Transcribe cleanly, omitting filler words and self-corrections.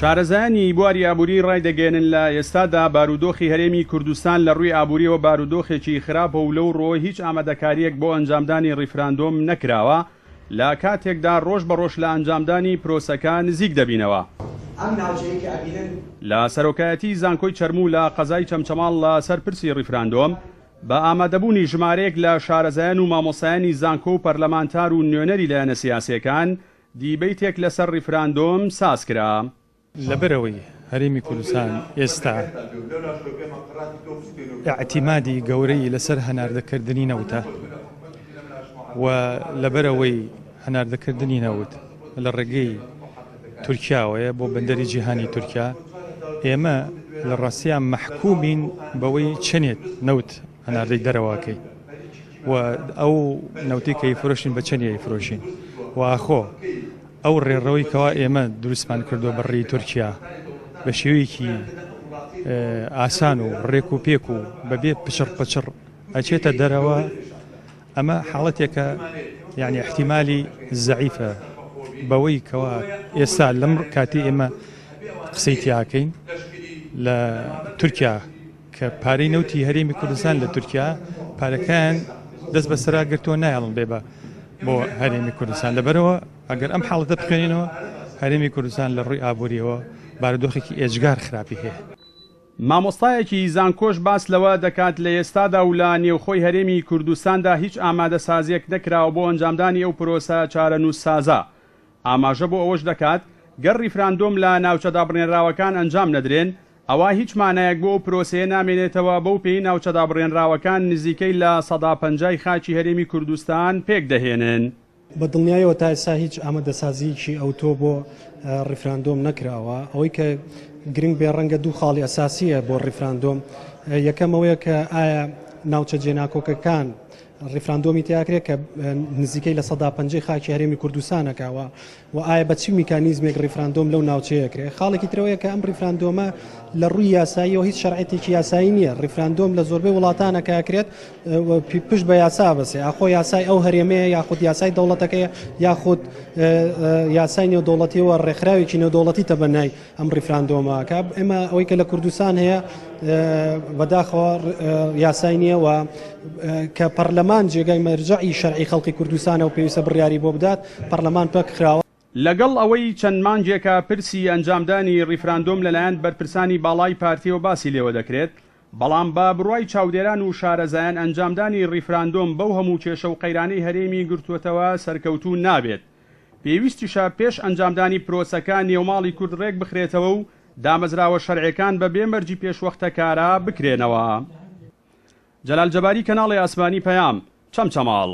شارەزایانی بواری ئابووری ڕایدەگەیەنن لە ئێستادا بارودۆخی هەرێمی کوردستان لە ڕووی ئابووریەوە بارودۆخێکی خراپە و لەو ڕووە هیچ ئامادەکارییەک بۆ ئەنجامدانی ڕیفراندۆم نەکراوە لە کاتێکدا ڕۆژ بە ڕۆژ لە ئەنجامدانی پرۆسەکە نزیک دەبینەوە. ئەم ناوچەیەی کە ئەبینن. لە سەرۆکایەتی زانکۆی چەرموو لە قەزای چەمچەماڵ لە سەر پرسی ڕیفراندۆم بە ئامادەبوونی ژمارەیەک لە شارەزایان و مامۆستایانی زانکۆ و پەرلەمانتار و نوێنەری لایەنە سیاسیەکان دیبەیتێک لەسەر ڕیفراندۆم سازکرا. لەبەرئەوەی هەرێمی کوردستان ئێستا ئیعتیمادی گەورەی لەسەر هەناردەکردنی نەوتە و لەبەرئەوەی هەناردەکردنی نەوت لە ڕێگەی تورکیاوەیە بۆ بەندەری جیهانی تورکیا، ئێمە لە ڕاستیا مەحکومین بەوەی چەنێک نەوت هەناردەی دەرەوەکەین و ئەو نەوتی کە ئیفرۆشین بە چەنی ئەیفرۆشین و ئاخۆ ئەو ڕێڕەوەی کەوا ئێمە دروستمان کردووە بە ڕێی تورکیا بە شێوەیەکی ئاسان و ڕێک و پێک و بەبێ پچڕ پچڕ ئەچێتە دەرەوە ئەمە حاڵەتێکە یعنی احتیمالی زەعیفە بەوەی کەوا ئێستا لەم کاتی ئێمە قسەی تیاکەین لە تورکیا کە پارەی نەوتی هەرێمی کوردستان لە تورکیا پارەکەیان دەست بەسەرا گرتووە نایەڵن بێ بە بۆ هەرێمی کوردستان لەبەرەوە ئەگەر ئەم حاڵەتە بخوێنینەوە هەرێمی کوردستان لە ڕووی ئابووریەوە بارودۆخێکی ئێجگار خراپی هەیە. مامۆستایەکی زانکۆش باس لەوە دەکات لە ئێستادا و لە نێوخۆی هەرێمی کوردستاندا هیچ ئامادەسازیەک نەکراوە بۆ ئەنجامدانی ئەو پرۆسە چارەنووسسازە ئاماژە بۆ ئەوەش دەکات گەر ڕیفراندۆم لە ناوچە دابڕێنراوەکان ئەنجام نەدرێن ئەوا هیچ مانایەک بۆ ئەو پرۆسەیە نامێنێتەوە بەو پێی ناوچە دابڕێنراوەکان نزیکەی لە 50% خاکی هەرێمی کوردستان پێکدەهێنن. بە دڵنیایەوە تا ئێستا هیچ ئامادەسازییەکی ئەوتۆ بۆ ڕیفراندۆم نەکراوە. ئەوەی کە گرنگ بێ ڕەنگە دوو خاڵی ئەساسییە بۆ ڕیفراندۆم. یەکەم ئەوەیە کە ئایا ناوچە جێناکۆکەکان ڕیفراندۆمی تیاکرێت کە نزیکەی 50% خاکی هەرێمی کوردستانەکەوە و ئایا بە چی میکانیزمێک ڕیفراندۆم لەو ناوچەیە کرێ؟ خاڵێکی ترەوەیە کە ئەم ڕیفراندۆمە لە ڕووی یاساییەوە هیچ شەرعیەتێکی یاسایی نییە. ڕیفراندۆم لە زۆربەی وڵاتانە کە ئەکرێت پشت بە یاسا بەسێ، ئاخۆ یاسای ئەو هەرێمەیە یاخود یاسای دەوڵەتەکەیە یاخود یاسای نێودەوڵەتیەوە ڕێکخراوێکی نێودەوڵەتی تەبەنای ئەم ڕیفراندۆمە کە ئێمە ئەوەی کە لە کوردستان هەیە بەداخەوە یاسای نییە و کە پەرلەمان جێگای مەرجەعی شەرعی خەڵکی کوردستانە و پێویستە بڕیاری بۆ بدات پەرلەمان پەکخراوە. لەگەڵ ئەوەی چەند مانگێکە پرسی ئەنجامدانی ڕیفراندۆم لەلایەن بەرپرسانی باڵای پارتیەوە باسی لێوە دەکرێت، بەڵام بە بڕوای چاودێران و شارەزایان ئەنجامدانی ڕیفراندۆم بەو هەموو کێشە و قەیرانەی هەرێمی گرتووەتەوە سەرکەوتوو نابێت. پێویستیشە پێش ئەنجامدانی پرۆسەکە نێوماڵی کورد ڕێکبخرێتەوە و دامەزراوە شەرعیەکان بە بێ مەرجی پێشوەختە کارا بکرێنەوە. جەلال جەباری کەناڵی ئاسمانی پەیام، چەمچەماڵ.